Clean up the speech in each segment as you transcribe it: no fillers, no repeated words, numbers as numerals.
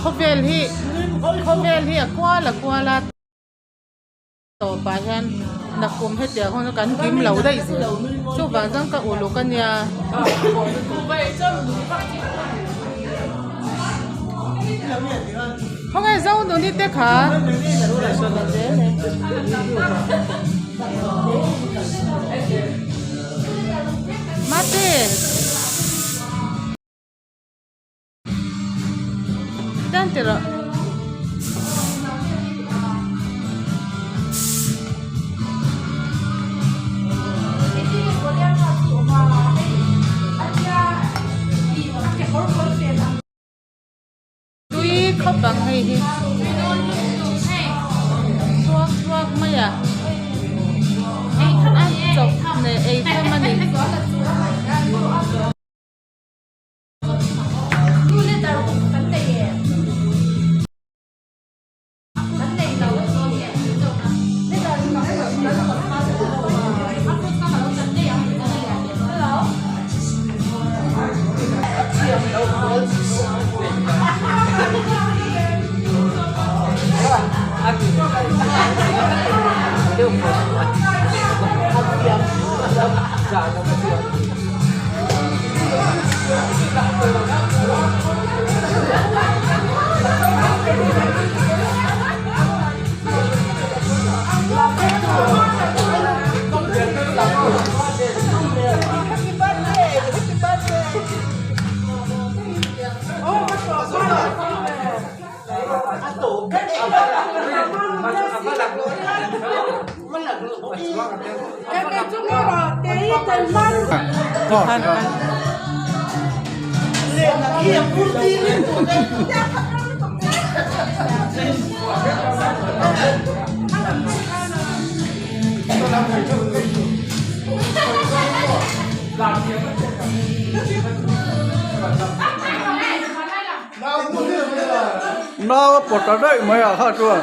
Khawvel hi khawvel hi a kual a kual a tawpah hian nakum hetiang hun kan kim lo daih zel chuvang chuan ka uluk a nia. Khawnge Zonuni te kha. Mate. Tan ti rawh. Tui khawp ang hei hi chhuak chhuak mai a a chawp leh ei tham a ni. Nau a pawt ta daih mai ah kha chuan.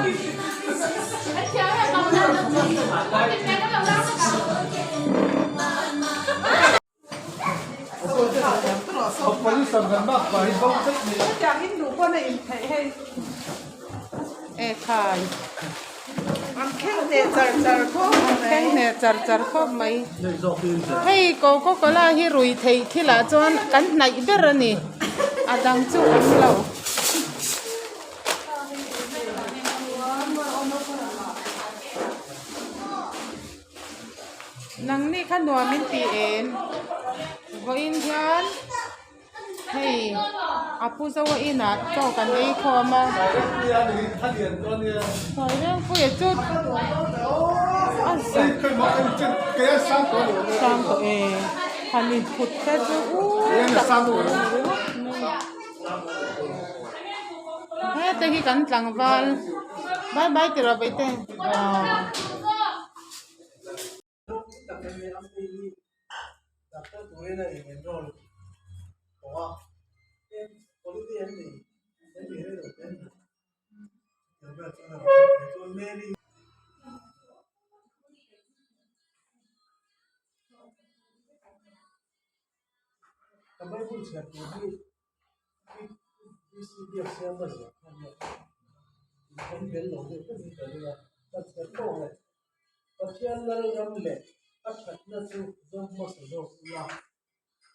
E khai an thleng hneh char char khawp mai hei coca cola hi rui theih thil ah chuan kan hnaih ber a ni a dang chu awm lo. Nangni kha nuam in ti em vawiin hian hei a pu zo a inah chaw kan ei khawm a sawi reng puia chu a sang tawh e han inphut te chu u tak tur a ni ringawt mai hete hi kan tlangval bye bye ti rawh vaite aw. Pathian Lalram leh a thatna chu zawng hmasa zawk ula,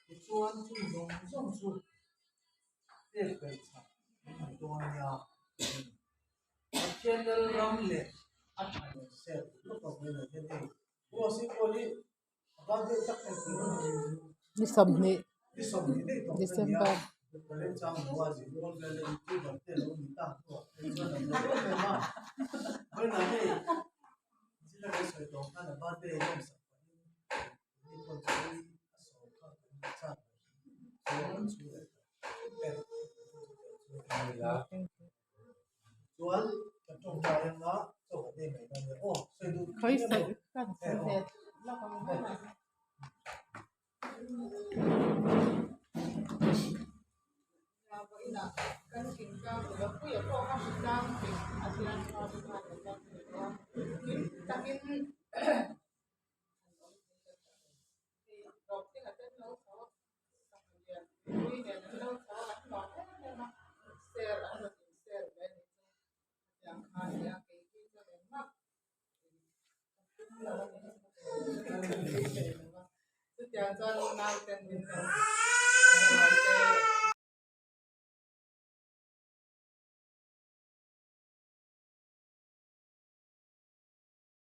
tichuan chung zawng zawng chu pek belh chak an ni dawn nia ti a ni. Pathian Lalram leh a thatna ser lawk a vawiin ah hian hei Rose-i pawh hi a birthday tak em tih a ni. Ni 20 December. Kan tawngtai anga chaw kan ei mai dawn nia. Aw, sawi duh Khawi sawi kan sawi ve lawk ang ber a. Vawiinah kan thingtlang nula puia pawh kha hritlang tih a hian khan a lo kal thei a, hlim takin an awm thei ta tawh a ni. Hei hlawhtlinga te an lo chho a, sangha lian pui nen an lo chho a, an nuam em em a, ser an rawn inser ve a nih chu. Hetiang kha a ni a, kei hi chuan engmah ka tum lo a ni, ka beisei lo a, chutiang chuan unau ten min lo.